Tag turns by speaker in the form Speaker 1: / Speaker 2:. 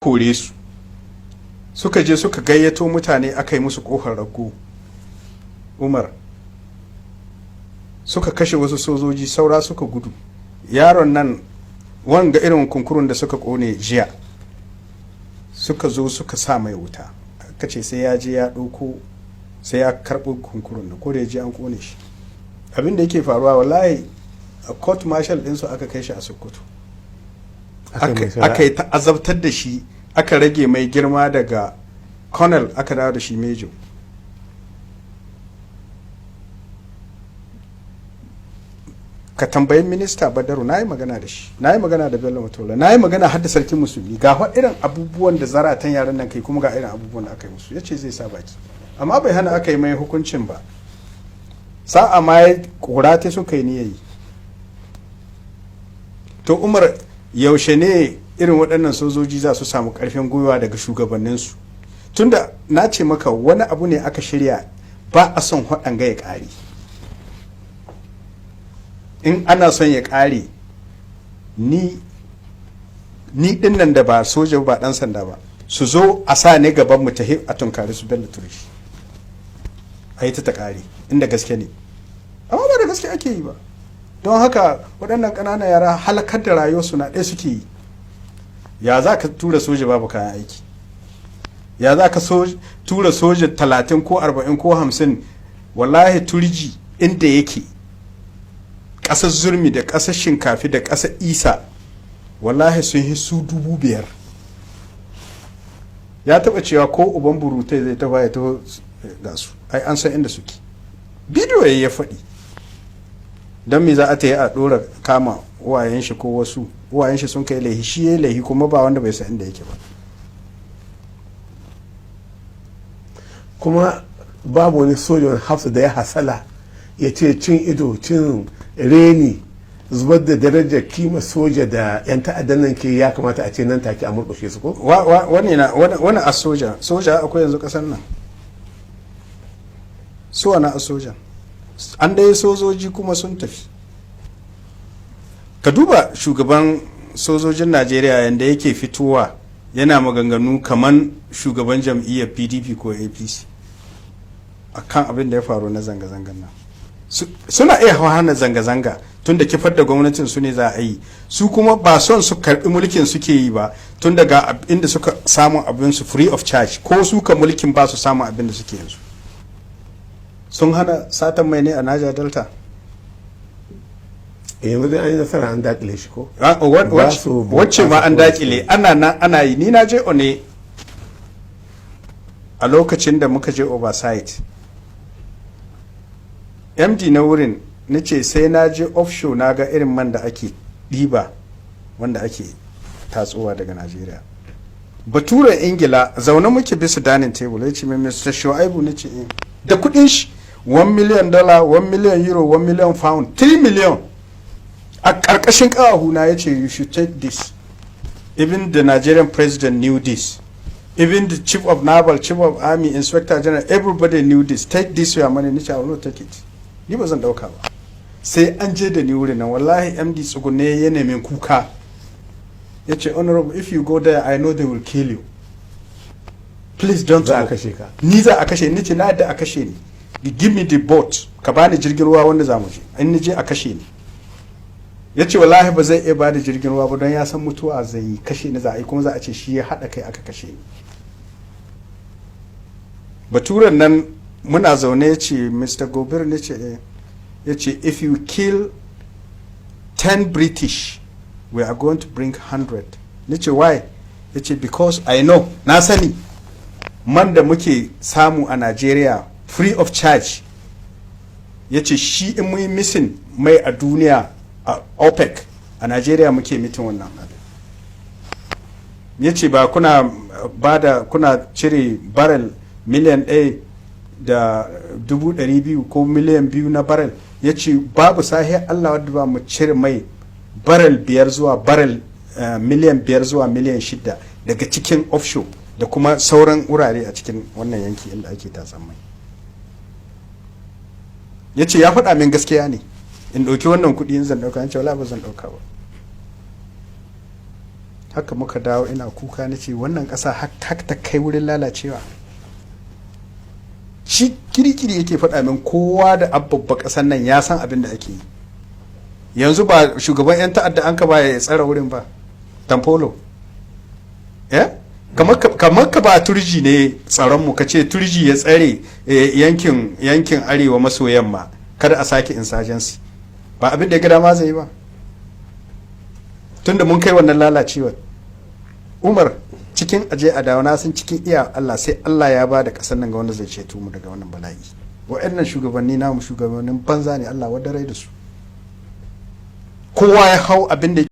Speaker 1: Kore su suka je suka gayyato mutane, aka yi musu kofar rago. Umar, suka kashe wasu sojoji, saura suka gudu. Yaron nan, wanga irin kunkurun da suka kone jiya, suka zo suka sa mai wuta. Aka ce sai ya je ya ɗauko, sai ya karɓo kunkurun da ko da ya je an kone shi. Abin da yake faruwa, wallahi a court martial ɗinsu aka kai shi a Sokoto, aka yi ta'azabtar da shi, aka rage mai girma daga colonel aka dawo da shi major. Ka tambayi Minista Badaru, na yi magana da shi, na yi magana da Bello Matola, na yi magana har da Sarkin Musulmi. Ga irin abubuwan da zaratan yaran nan kai, kuma ga irin abubuwan da aka yi musu. Ya ce zai sa baki, amma bai hana aka yi mai hukuncin ba. Sa'a ma ya kora ta suka yi niyayi. To Umar, yaushe ne irin waɗannan sojoji za su samu ƙarfin gwiwa daga shugabanninsu? Tunda na ce maka wani abu ne aka shirya, ba a son ga ya ƙare. In ana son ya ƙare, ni ɗin nan da ba soja ba, ɗan sanda ba, su zo a sa ne gaban mu tahi a tunkari su Bello Turji, a yi ta ƙare, inda gaske ne. Amma ba da gaske ake yi ba. Don haka waɗannan ƙananan yara halakar da rayuwarsu na ɗaya suke yi. Ya za ka tura soja babu kayan aiki? Ya za ka tura soja 30 ko 40 ko 50? Wallahi Turji inda yake, ƙasar Zurmi da ƙasar Shinkafi da ƙasar Isa, wallahi sun yi su 5,000. Ya taɓa cewa ko uban burutai zai tafa ya taho ga su, ai an san inda suke. Bidiyo ya faɗi. Don me za a ta yi a ɗora kama uwayen shi ko wasu uwayen shi sun kai laihi? Shi ya laihi, kuma ba wanda bai san inda yake ba.
Speaker 2: Kuma babu wani sojan hafsa da ya hasala ya ce cin ido, cin reni, zubar da darajar kima soja da 'yan ta'addan nan ke, ya kamata a ce nan take a murƙushe su ko?
Speaker 1: Wani na wani a soja, soja akwai yanzu kasar nan? Su wani a soja? An dai sojoji kuma sun tafi. Ka duba shugaban sojojin Najeriya yadda yake fitowa yana maganganu kaman shugaban jam'iyyar PDP ko APC a kan abin da ya faru na zanga-zangan nan. Suna iya hana zanga-zanga tun da kifar da gwamnatin su ne za a yi. Su kuma ba son su karbi mulkin suke yi ba, tun daga inda suka samu abin su free of charge, ko su ka mulkin ba su samu abin da suke yanzu. Sun hana satan mai ne a Niger Delta?
Speaker 2: Yanzu dai an yi nasara, an dakile shi ko?
Speaker 1: Wacce ma an dakile, ana nan ana yi. Ni na je one a lokacin da muka je oversight, MD na wurin na ce sai na je offshore na ga irin man da ake ɗiba, wanda ake tatsowa daga Najeriya. Baturen Ingila, zaune muke bisa dining table, ya ce mai, "Mr. Shu'aibu?" Na ce, da kudin shi, $1 million, €1 million, £1 million, 3 million a ƙarƙashin ƙawahuna. Ya ce, "You should take this. Even the Nigerian president knew this. Even the chief of naval, chief of army, inspector general, everybody knew this. Take this your money." Ni ce, "I will not take it." Ni ba zan dauka ba sai an je da ni wurin nan. Wallahi MD tsugune ya nemi kuka, ya ce, "Honorable, if you go there, I know they will kill you. Please don't."
Speaker 2: Za a kashe ka.
Speaker 1: Ni za a kashe ni? Ce na yadda a kashe ni. Give me the boat, ka bani jirgin ruwa wanda za mu je. In ni je a kashe ni. Ya ce wallahi ba zai iya ba da jirgin ruwa ba, don ya san mutuwa zai yi, kashe ni za a yi, kuma za a ce shi ya haɗa kai aka kashe ni. Baturen nan, muna zaune, ya ce, "Mr. Gobir?" Ne ce, ya ce, "If you kill 10 British, we are going to bring 100." Ni ce, "Why?" Ya ce, "Because I know, na sani man da muke samu a Nigeria free of charge." Ya ce shi in mun yi missing mai a duniya, a OPEC, a Nigeria muke meeting wannan abin. Ya ce ba kuna ba da, kuna cire barrel 1.2 million ko 2 miliyan na barrel. Ya ce babu sahi Allah wadda ba mu cire mai barrel 5 zuwa barrel 5 miliyan zuwa 6 miliyan daga cikin offshore da kuma sauran wurare a cikin wannan yanki inda ake tatsan mai. Ya ce ya faɗa min gaskiya ne in ɗauki wannan kuɗi, in zan ɗauka. Ce wala ba zan ɗauka ba. Haka muka dawo ina kuka, na ce wannan ƙasa har ta kai wurin lalacewa. Shi kirikiri yake faɗa min, kowa da abubba ƙasar nan ya san abin da ake yi. Yanzu ba shugaban 'yan ta'adda an ka ba ya tsara wurin ba, Tompolo, eh? Kamar ka ba Turji ne tsaron mu, ka ce Turji ya tsare yankin arewa maso yamma, kada a sake insurgency. Ba abin da ya ga dama zai yi ba, tunda mun kai wannan lalacewar. Umar, cikin aje a dawo, na san cikin iya Allah sai Allah ya ba da kasar nan ga wanda zai ceto mu daga wannan bala'i. Wa'annan shugabanni namu shugabannin banza ne, Allah wadarai da su. Kowa ya hau abin da